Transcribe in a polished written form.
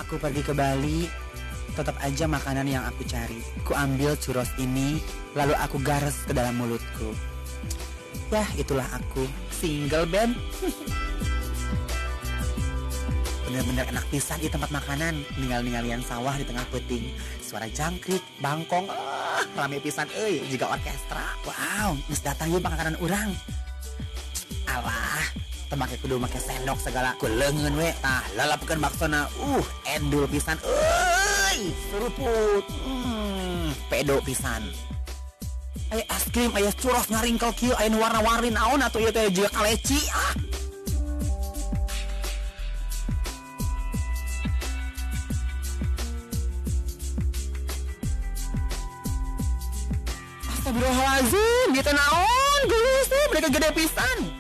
Aku pergi ke Bali, tetap aja makanan yang aku cari. Ku ambil churros ini, lalu aku gares ke dalam mulutku. Yah, itulah aku, single band. Bener-bener enak pisan di tempat makanan. Ninggal-ninggalian sawah di tengah peuting. Suara jangkrik, bangkong, rame pisan euy, juga orkestra. Wow, geus datang ieu makanan urang. Alah, teu make kudu make sendok segala. Ku leungeun we, tah lelapkeun baksona. Endul pisan euy, seruput. Pedo pisan. Aya es krim, aya churros ngaringkel kieu, aya nu warna-warni naon atuh ieu teh jiga kaleci ah. Astagfirullahalazim, ieu teh naon geus teh mereka gede pisan.